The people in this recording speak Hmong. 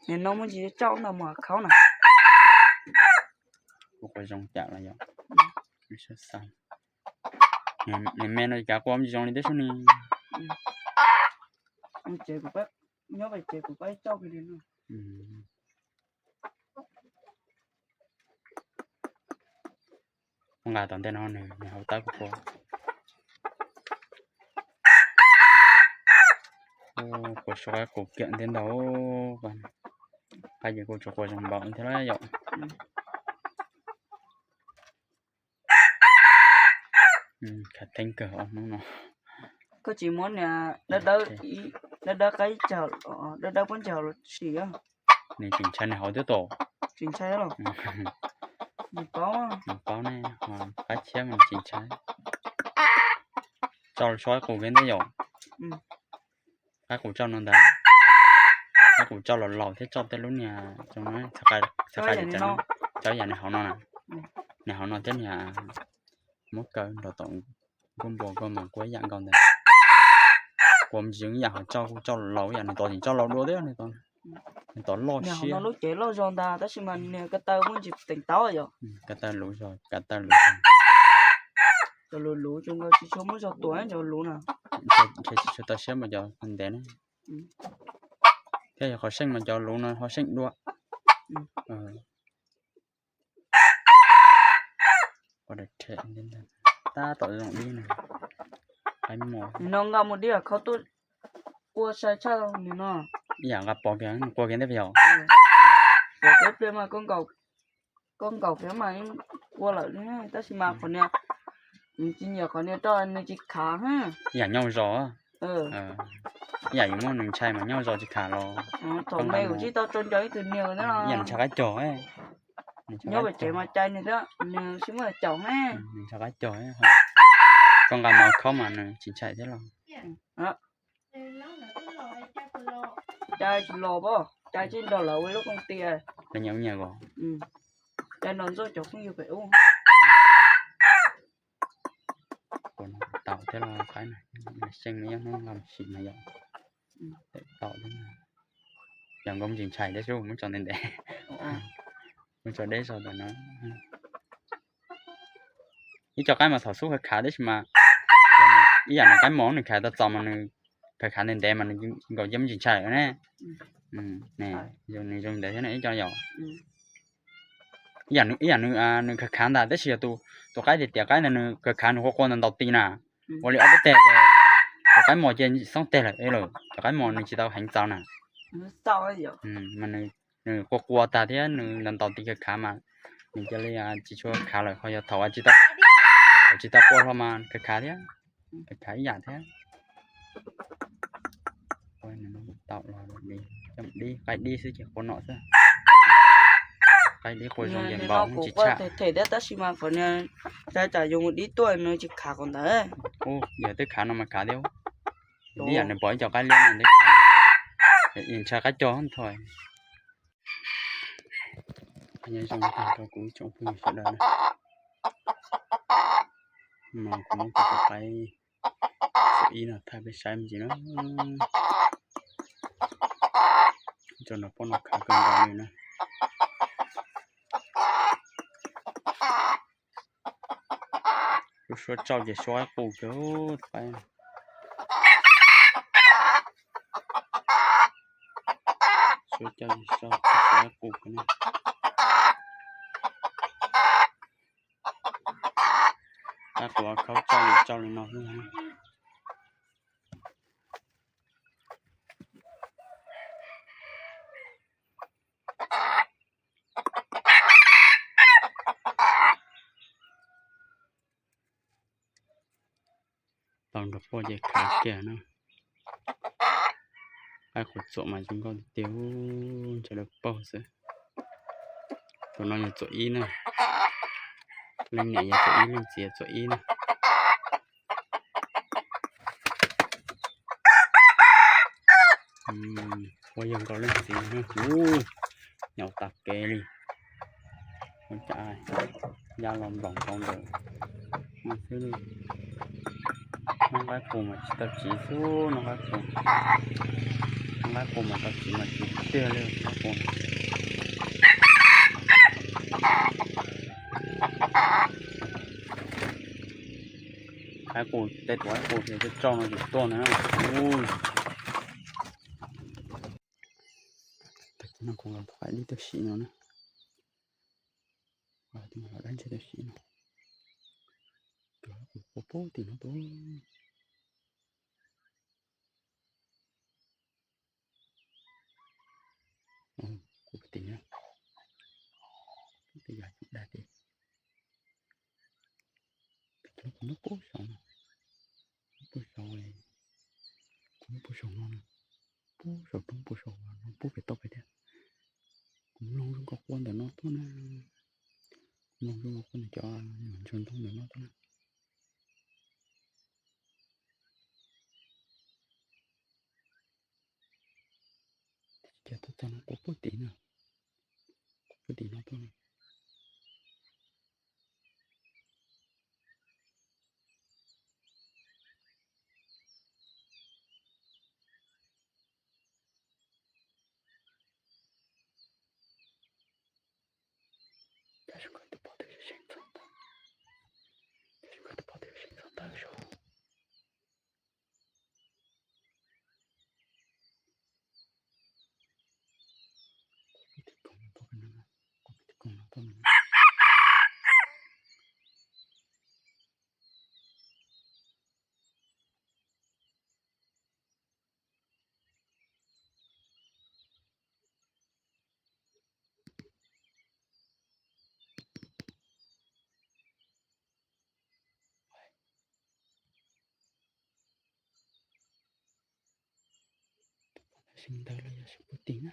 Nim no muaj ntsis tsauj ntau mus khaub na. Kuv quas zoo cas los yog. Niag me no cas quas ntsis zoo li tib sub ni. Nyob pem tsev kuv pab tsauj li no. Nqa tom ntej no nws hauv tawb kuv quas. Kuv suav qaib qus kiag ntej ntag. Qaib ces kuj tsuas quas zoo npaum thiab yom. Khav theeb kawg os hnub no. Koj tsis muab niag dawb dawb qaib, dawb dawb pob ntseg los sim. Nws tsis ntshai nws hauv twb tau. Tsis ntshai los? Nws paub ne, qaib tshiab mas nws tsis ntshai. Tsauj suav qaib qus kiag ntej yom. Qaib qus tsauj no ntag. Qaib qus tsauj los laus thiab tsauj tej lub niag txhais qai, txhais qai, tsauj yam nws hauv no na. Nws hauv no thiab niag muab kaw nrog tom nkuaj npua koj mas quab yam nkaus ntag. Quas ntsis zoo ib yam hauv tsauj kuj tsauj laus ib yam, nws tod tseem tsauj laus dua thiab nws tod loj siab. Lub cev loj zog ntag tab sis mas niag ko taw muaj ntsis teem taub yom. Ko taw luv zog, ko taw luv zog. Cov luv luv zoo nkaus tsis tshua muaj zog tua cov luv na. Ntshe tsis tshua tau siab mas cov ntev ne. Thiab yog qhov seej mas cov luv no ho seej dua. Tab tom zoo dib no. Qaib mos no nqa mus dib khaub tuaj quaj sai tshaj nim no. Ib yam nqa pov kiag quaj kiag ntej yom. Pov kiag pliag mas koj nkaum kiag mas quaj lawm tab sis mas qhov niag, nws tsis nyiam qhov niag rau nws tsis khav. Ib yam nyob zos. Ib yam yus muab nws ntshai mas nyob zos tsis khav los. Thaum me kuv tsis tau tso nco ib tug niag ib yam nws ntshai qaib cog. Nyob pem tsev mas cai nws thiab nws sib muab caum ne. Nws ntshai qaib cog. Koj nqa mov khaub mas nws tsis ntshai thiab los. Cai tsis los pob, cai tsis nrog lawv ua lub koom tias. Lawv nyiam ua nyias os. Cai nrog ntxuaj cov phooj ywg pem ub. Tau thiab los qaib na, seej me nyob hnub nqa mus sim mas yom. Tau thiab, yog nkaus ntsis ntshai thiab xwb, muab tso ntev ntev, muab tso deb zog ntawm no. Ib co qaib mas thaum xub khav khav tab sis mas ib yam nws qaib mos nws khav tau txaus mas nws khav khav ntev ntev mas nws nkaus cia muab ntsis ntshai ne. Nws zoo ntev thiab ib co yom. Ib yam nws khav khav ntag tab sis yog tus qaib tias tias qaib ntawd nws khav khav nws quaj quaj ntau ntau ti na. Ua li ob peb teg, tus qaib mos cia xoob teg lawm lawm, cov qaib mos nws tsis tau heev txaus na. Mas nws quaj quaj tag thiab nws ntau ntau ti khav khav mas nws cia li tsis tshua khav lawm, ho yog thaum tsis tau, thaum tsis tau quaj hlo mas khav khav thiab, khav khav ib yam thiab. Tau los li, coj dib, qaib dib xwb ces quaj no xwb. Qaib dib quaj zoo ces npaum tsis tshaj. Them thiab tab sis mas qhov niag, tsam yus mus dib tuaj nws tsis khav qhov ntawd. Ub, yog twb khav no mas khav thiab. Ib yam nws pom ib co qaib liab no twb khav, ntshai qaib cog ntho. Nyob zoo tag rau kuv ib tsoom phooj ywg sawv daws na. No kuv muab kuv tus qaib xom ib no thaij peb saib me ntsis na. Tso nrog poj no khav kawg nkaus li na. Lub suab tsauj ces suab qaib qus kiag tus qaib. Suab tsauj ces suab qaib qus kiag ne. Qaib qus khaub tsauj ces tsauj li no xwb. Tau nrog poj ces khav kiag na. Qaib qus txuam mas zoo nkauj tiag tiag, ntshe lawv paug xwb. Tus no yog txuam ib na. Leej niam yog txuam ib, leej txiv yog txuam ib na. Ua yog nkaus leej txiv no, nyaum tas kev li. Ua cas ya los nploos rau ntawm no xwb li. Noob qaib qus mas tsis tau tsiv xwb, noob qaib qus. Nqaij qus mas tau txiv mas txiv tiag li nqaij qus. Nqaij qus, tej tus nqaij qus ces tsau no tsis tuaj na. Ui, tag kis no kuv los thov ib tug sim no na. Tus dab ntse tau sim no. Tus nqaij qus puag tim no tuaj. Kuv tim no, kuv tim yog dag tim. Kuv nyob puag saum no, nyob puag saum, kuv nyob puag saum no na, puag saum roob puag saum no puag pem toj pem thiab. Kuv mloog zoo nkauj quaj ntawm no tuaj na, mloog zoo nkauj quaj ntawm cov nyuam ntsaws ntoo ntawm no tuaj na. Ces tuaj txog no kuv puag tim no, kuv puag tim no tuaj no. Tab sis nkawd tus pog twb seev txog ntawd, tab sis nkawd tus pog twb seev txog ntawd saud. Kuv pib tim koog no tuaj, kuv pib tim koog no tuaj. Seev ntawd los yog seev puag tim na.